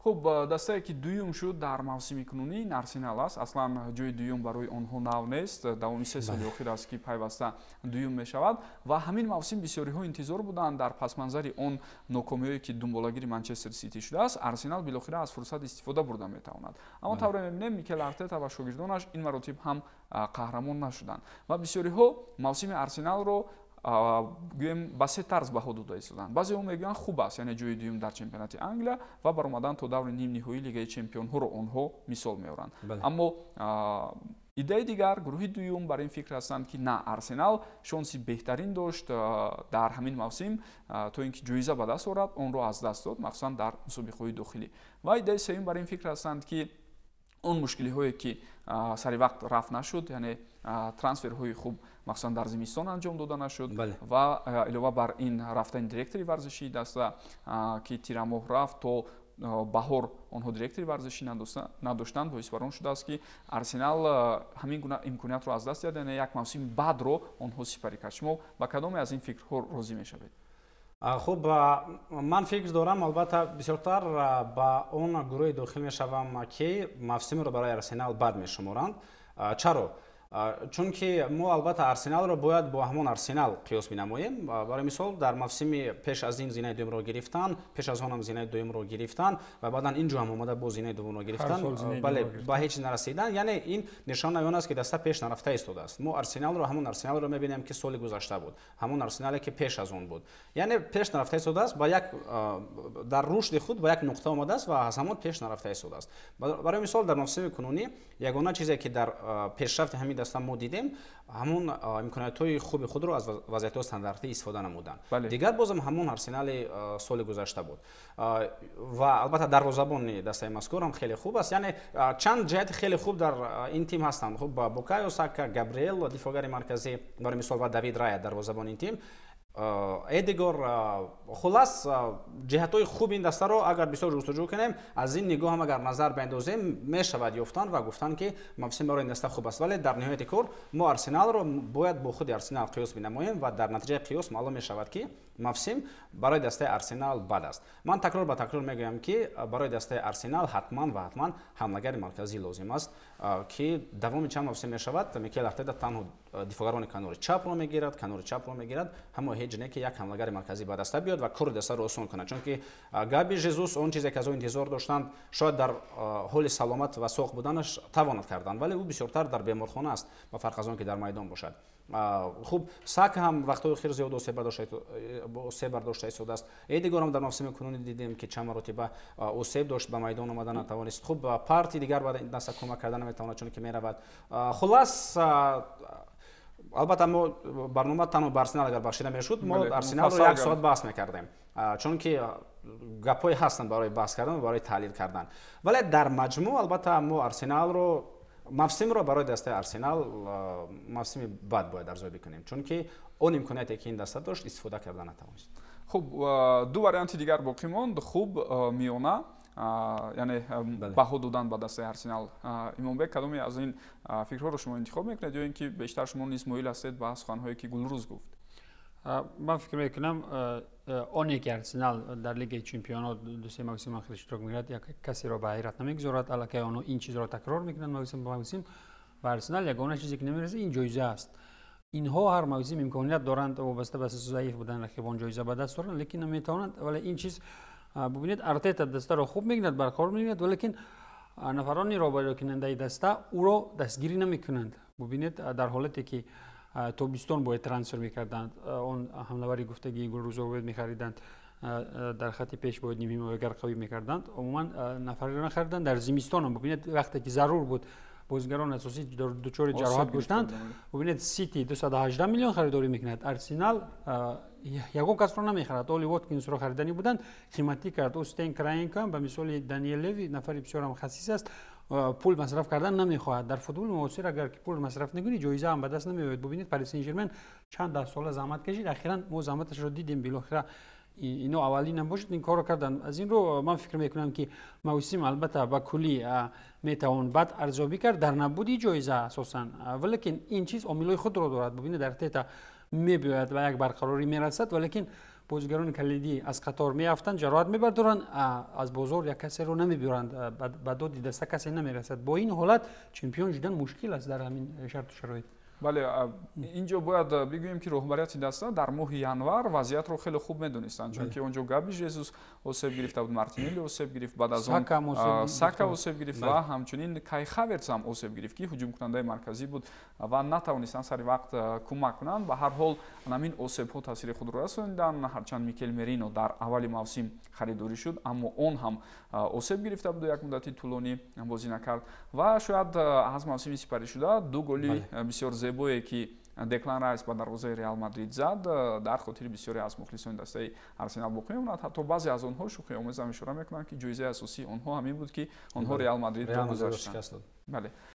Хуб, дастае, ки дуюм шуд дар мавсими кунунӣ, ин Арсенал аст. Аслан ҷои дуюм барои онҳо нав нест, давоми 3 соли охир аст, ки пайваста дуюм мешавад. Ва ҳамин мавсим бисёриҳо интизор буданд, дар пасманзари он нокомиҳое, ки дунболагири Манчестер Сити шудааст, Арсенал билохира аз фурсат истифода бурда метавонад. Аммо тавре мебинем, Микел Артета ва шогирдонаш ин маротиб ҳам қаҳрамон нашуданд. Ва бисёриҳо мавсими Арсеналро, гӯем, ба се тарз баҳо дода истоданд. Баъзеҳо мегӯянд, хуб аст, яъне ҷои дуюм дар чемпионати Англия ва баромадан то даври нимниҳоии Лигаи чемпионҳоро онҳо мисол меоранд. Аммо иддаи дигар, гурӯҳи дуюм, бар ин фикр ҳастанд, ки на, Арсенал шонси беҳтарин дошт дар ҳамин мавсим, то ин ки ҷоиза ба даст орад, онро аз даст дод, махсусан дар мусобиқаҳои дохилӣ. Ва иддаи сеюм бар ин фикр ҳастанд, ки он мушкилиҳое, ки сари вақт рафъ нашуд, яъне трансферҳои хуб, махсусан дар зимистон, анҷом дода нашуд ва илова бар ин рафтани директори варзишии даста, ки тирамоҳ рафт, то баҳор онҳо директори варзишӣ надоштанд, боис бар он шудааст, ки Арсенал ҳамин гуна имкониятро аз даст диҳад, яъне як мавсими бадро онҳо сипарӣ кард. Шумо ба кадоме аз ин фикрҳо розӣ мешавед? Хуб, ман фикр дорам, албатта, бисёртар ба он гурӯҳе дохил мешавам, ки мавсимро барои Арсенал бад мешуморанд. Чаро? Чунки мо, албатта, Арсеналро бояд бо ҳамон Арсенал қиёс менамоем. Барои мисол, дар мавсими пеш аз ин зинаи дуюмро гирифтан, пеш аз онам зинаи дуюмро гирифтан ва баъдан ин ҷо ҳам омада боз зинаи дуввумро гирифтан, бале, ба ҳеҷ нарасидан. Яъне ин нишонаи он аст, ки даста пеш нарафта истодааст. Мо Арсеналро ҳамон Арсеналро мебинем, ки соли гузашта буд, ҳамон Арсенале, ки пеш аз он буд. Яъне пеш нарафта истодааст, ба як дар рушди худ ба як нуқта омадааст ва аз ҳамон пеш нарафта истодааст. Барои мисол, дар мавсими кунунӣ ягона чизе, ки дар пешрафти ҳамин даста мо дидем, ҳамон имкониятҳои хуби худро аз вазъиятҳои стандартӣ истифода намуданд. Дигар бозам ҳамон Арсенали соли гузашта буд. Ва албатта, дарвозабони дастаи мазкур ҳам хеле хуб аст. Яъне чанд ҷиҳати хеле хуб дар ин тим ҳастанд. Хуб, Букайо Сака, Габриэл, дифоъгари марказӣ, барои мисол, ва Давид Рая, дарвозабони ин тим, Эдегор. Хулас, ҷиҳатҳои хуби ин дастаро агар бисёр ҷустуҷӯ кунем, аз ин нигоҳ ҳам агар назар биандозем, мешавад ёфтан ва гуфтан, ки мавсим барои ин даста хуб аст. Вале дар ниҳояти кор мо Арсеналро бояд бо худи Арсенал қиёс бинамоем ва дар натиҷаи қиёс маълум мешавад, ки мавсим барои дастаи Арсенал бад аст. Ман такрор ба такрор мегӯям, ки барои дастаи Арсенал ҳатман ва ҳатман ҳамлагари марказӣ лозим аст, ки давоми чанд мавсим мешавад, Микел Артета танҳо дифоъгарони канори чапро мегирад, канори чапро мегирад, ҳамо ҳеҷ не, ки як ҳамлагари марказӣ ба даста биёд ва кори дастаро осон кунад. Чунки Габи Жезус, он чизе, ки аз ӯ интизор доштанд, шояд дар ҳоли саломат ва соғ буданаш тавонад кардан, вале ӯ бисёртар дар беморхона аст, ба фарқ аз он ки дар майдон бошад. Хуб, Сака ҳам вақтҳои охир зиёд осеб бардошта истодааст. Эдегорам дар мавсими кунунӣ дидем, ки чанд маротиба осеб дошт, ба майдон омада натавонист. Хуб, Парти дигар ба даста кӯмак карда наметавонад, чунки меравад. Хулас, албатта, мо барнома танҳо ба Арсенал агар бахшида мешуд, мо Арсеналро як соат баҳс мекардем, чунки гапҳое ҳастанд барои баҳс кардан ва барои таҳлил кардан. Вале дар маҷмӯъ, албатта, мо Арсеналро, мавсимро барои дастаи Арсенал мавсими бад бояд арзёбӣ кунем, чунки он имконияте, ки ин даста дошт, истифода карда натавонист. Хуб, ду варианти дигар боқӣ монд: хуб, миёна, яъне баҳо додан ба дастаи Арсенал. Имомбек, кадоме аз ин фикрҳоро шумо интихоб мекунед ё ин ки бештар шумо низ моил ҳастед ба суханҳое, ки Гулрӯз гуфт? Ман фикр мекунам, оне ки Арсенал дар Лигаи чемпионот 2-се мавсим ахир иштирок мекунад, як касеро ба ҳайрат намегузорад. Аллакай онҳо ин чизро такрор мекунанд мавсим ба мавсим. Ва Арсенал ягона чизе, ки намерасад, ин ҷоиза аст. Инҳо ҳар мавсим имконият доранд, вобаста ба заиф будан рақибон, ҷоиза ба даст оранд, лекин наметавонанд. Вале ин чиз, бубинед, Артета дастаро хуб мегирад, барқарор мегирад, валекин нафарони роҳбарикунандаи даста ӯро дастгирӣ намекунанд. Бубинед, дар ҳолате ки тобистон бояд трансфер мекарданд, он ҳамлавари гуфтагии Гулрӯзо бояд мехариданд, дар хати пеш бояд нимҳимоягар қавӣ мекарданд, умуман нафареро нахариданд. Дар зимистонам, бубинед, вақте ки зарур буд, бозигарон асосӣ дучори ҷароҳат гаштанд. Бубинед, Сити 218 миллион харидорӣ мекунад, Арсенал ягон касро намехарад. Оли Воткинсро хариданӣ буданд, қиматӣ кард. Ӯ Стен Краенко, ба мисоли Даниел Леви, нафари бисёрам хасис аст, пул масраф кардан намехоҳад. Дар футболи муосир агар ки пул масраф накунӣ, ҷоиза ҳам ба даст намеояд. Бубинед, Пари Сен Жермен чанд даҳ сола заҳмат кашид, ахиран мо заҳматашро дидем. Билохира ино аввалин набошад, ин корро карданд. Аз ин рӯ ман фикр мекунам, ки мавсим, албатта, ба куллӣ метавон бад арзёбӣ кард дар набуди ҷоиза асосан, валекин ин чиз омилҳои худро дорад. Бубинед, Артета мебиёяд ва як барқарорӣ мерасад, валекин Бозигарони калидӣ аз қатор меафтанд, ҷароҳат мебардоранд, аз бозор як касеро намебиёранд, ба доди даста касе намерасад. Бо ин ҳолат чемпион шудан мушкил аст дар ҳамин шарту шароит. Бале, инҷо бояд бигӯем, ки роҳбарияти даста дар моҳи январ вазъиятро хеле хуб медонистанд, чунки он ҷо Габи Жезус осеб гирифта буд, Мартинелли осеб гирифт, баъд аз он Сака осеб гирифт ва ҳамчунин Кай Хаверц ҳам осеб гирифт, ки ҳуҷумкунандаи марказӣ буд ва натавонистанд сари вақт кӯмак кунанд. Ба ҳар ҳол, ҳамин осебҳо таъсири худро расониданд. Ҳарчанд Микел Мерино дар аввали мавсим харидорӣ шуд, аммо он ҳам осеб гирифта буду як муддати тӯлонӣ бозӣ накард. Ва шояд аз мавсими сипаришуда ду голи бисёр зебое, ки Деклан Райс ба дарвозаи Реал Мадрид зад, дар хотири бисёре аз мухлисони дастаи Арсенал боқӣ мемонад. Ҳатто баъзе аз онҳо шӯхиомез ҳам ишора мекунанд, ки ҷоизаи асосии онҳо ҳамин буд, ки онҳо Реал Мадридро гузаштанд. Бале.